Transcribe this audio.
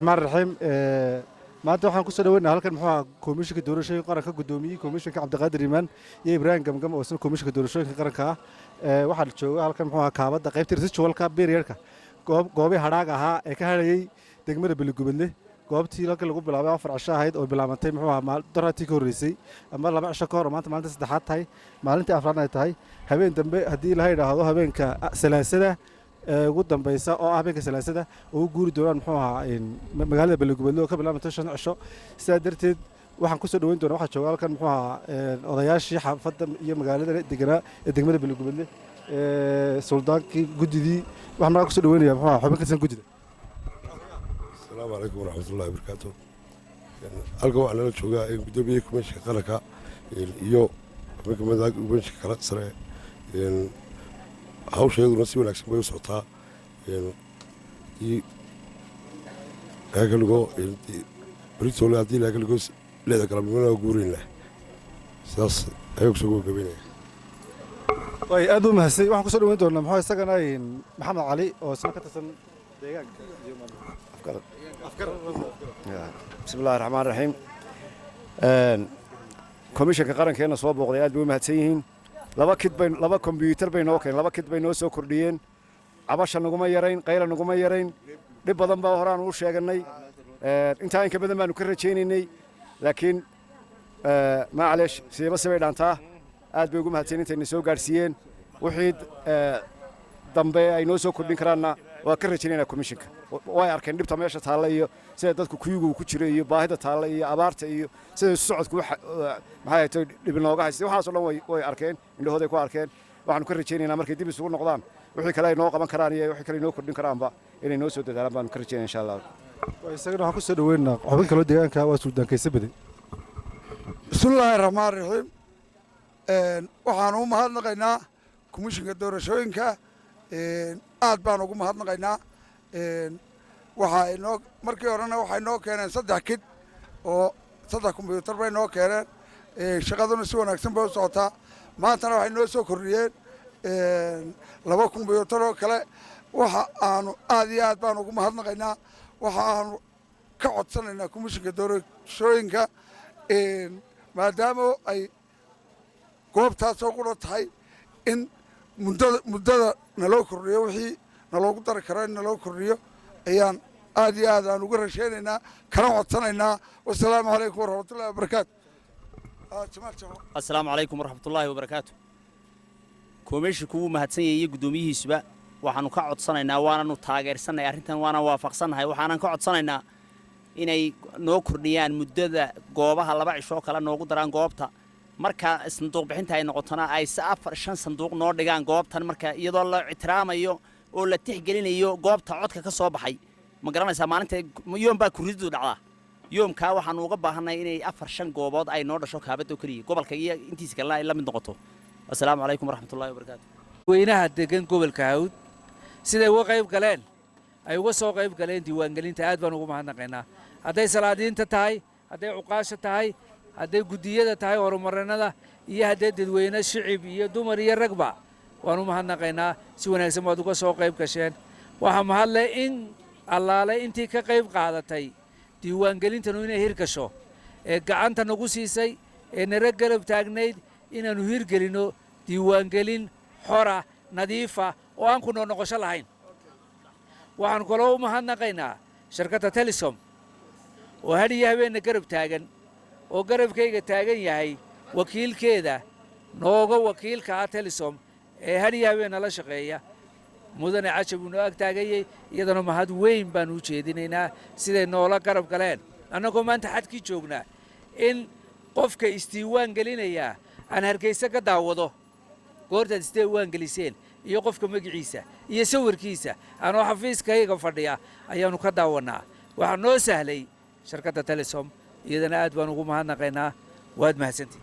Raxmaan raxiim. Maanta waxaan kusoo dhaweynaa halkan, muxuu ahaa, Komishinka Doorashooyinka Qaranka, guddoomiyihii komishinka Cabdiqaadir Iimaan iyo Ibraahim Gamgam oo isna Komishinka Doorashooyinka Qaranka ah. Waxaa jooga halkan, muxuu ahaa, kaabadda qaybta residualka periodka, goobii hadhaaga ahaa ee ka hadhayey degmada Beligubadle. Goobtii halkan lagu bilaabay 4 cisho ahayd oo bilaabantay, muxuu ahaa, doratii ka horreysay ama 2 cisho ka hor, oo maanta maalinta saddexaad tahay, maalintii afraadna ay tahay. Habeen dambe haddii Ilaha idhaahdo, habeenka Salaasada ee ugu dambeysa, oo ah habeenka Salaasada, ugu guuri doonaan, muxuu ahaa, magaalada Beligubadle oo ka bilaabanta 5 cisho. Sidaa darteed waxaan kusoo dhaweyn doonaa, waxaa jooga halkan, muxuu ahaa, odayaashii xaafadda iyo magaalada deganaa ee degmada Beligubadle, suldaankii, guddidii. Waxaan markaa kusoo dhaweynaya, muxuu ahaa, xubin ka tirsan guddida. Asalaamu calaykum waraxmatullahi wabarakaatu. Halkan waxaa nala joogaa guddoomiyaha Komishinka Qaranka iyo xubin ka mid ah komishinka kala sare. Hawsha iyaduna si wanaagsan bay u socotaa. Laga dhigo beritole, haddii laga dhigo 6da galabnimona waa guuraynaa. Sidaas ayaa kusoo gabagabeynaya. Way aad u mahadsan. Waxaan kusoo dhaweyn doonaa, muxuu isagana, Maxamed Cali oo isna ka tirsan deegaanka. Bismi illahi raxmaan raxiim. Komishanka qarankeena soo booqday aad bay u mahadsan yihiin. Laba kit bay, laba kombyuutar bay noo keen, laba kit bay noo soo kordhiyeen. Cabasha naguma yarayn, qayla naguma yarayn, dhib badan baa horaan u sheeganay. Intaa inka badan baanu ka rajaynaynay, laakiin macaleesh, siiba sibay dhaantaa. Aad bay ugu mahadsan intayna soo gaadhsiiyeen. Wixii dambe ay noo soo kordhin karaanna waa ka rajaynayna. Komishinka way arkeen dhibta meesha taalla iyo sida dadku kuyugu ku jiro iyo baahida taalla iyo abaarta iyo sida isu socodku maxay ahayd dhib inooga haystay. Waxaasoo dhan way arkeen, indhahooday ku arkeen. Waxaanu ka rajaynaynaa markay dib isugu noqdaan, wixii kale ay noo qaban karaan iyo wixii kale ay noo kordhin karaanba inay noo soo dadaalaan baanu ka rajaynaya, insha Allah. Isagana waxaan kusoo dhaweynaa xubin kaloo deegaanka, waa Suldaan Kayse Bede. Bismillaahi raxmaan raxiim. Waxaan u mahadnaqaynaa Komishinka Doorashooyinka, aad baan ugu mahadnaqaynaa. Waxaa inoo markii horena waxay noo keeneen saddex kit oo saddex kombyuutar bay noo keeneen. Shaqaduna si wanaagsan bay u socotaa. Maantana waxay noo soo kordhiyeen laba kombyuutar oo kale. Waxa aanu aad iyo aad baan ugu mahadnaqaynaa. Waxa aanu ka codsanaynaa Komishinka Doorashooyinka, maadaama ay goobtaasoo qura tahay, in muddada naloo kordhiyo, wixii naloogu dari karo in naloo kordhiyo ayaan aad iyo aad aan uga rashaynaynaa kana codsanaynaa. Wasalaamu calaykum waraxmatullahi wabarakaatu. Assalaamu calaykum waraxmatullaahi wabarakaatu. Komishinku wuu mahadsan yahay iyo guddoomiyihiisuba. Waxaanu ka codsanaynaa, waananu taageersannahay arrintan, waana waafaqsannahay. Waxaanan ka codsanaynaa inay noo kordhiyaan muddada goobaha, 2 cishoo kale noogu daraan goobta. Marka sanduuq bixinta ay noqotona, ay si afar shan sanduuq noo dhigaan goobtan, marka iyadoo la ictiraamayo oo la tixgelinayo goobta codka ka soo baxay. Ma garanaysaa, maalinta yoom baa kuridu dhacdaa. Yoomkaa waxaanu uga baahanay inay afar shan goobood ay noo dhasho kaabadoo keliya, gobolka iyo intiisa kalena ay la mid noqoto. Assalaamu calaykum waraxmatullahi wabarakaatu. Weynaha degan gobolka Hawd siday uga qayb galeen, ay uga soo qayb galeen diiwaangelinta, aad baan ugu mahadnaqaynaa. Hadday salaadiinta tahay, hadday cuqaasha tahay, hadday guddiyada tahay horumarinada, iyo hadday dadweyne shicib iyo dumar iyo ragba, waan u mahadnaqaynaa. Si wanaagsan baad uga soo qayb gasheen. Waxaa mahadleh in allaale intii ka qayb qaadatay diiwaangelintanu inay hirgasho, ee gacanta nagu siisay, ee nara garab taagnayd inaannu hirgelinno diiwaangelin xora, nadiifa oo aan ku noqnoqosho lahayn. Waxaanu kaloo u mahadnaqaynaa shirkadda Telesom oo had iyo habeenna garab taagan, oo garabkayga taagan yahay wakiilkeeda nooga wakiilka ah Telesom ee had iyo habeen nala shaqeeya, Mudane Cajab uu noo ag taaganyay. Iyadana mahad weyn baanu u jeedinaynaa siday noola garab galeen. Annagoo maanta xadkii joognaa, in qofka isdiiwaan gelinayaa aan Hargeysa ka daawado goortaad isdiiwaan geliseen, iyo qofka magaciisa iyo sawirkiisa anoo xafiiskayga fadhiya ayaannu ka daawannaa. Waxaa noo sahlay shirkadda Telesom. Iyadana aad baan ugu mahadnaqaynaa. Waad mahadsantihin.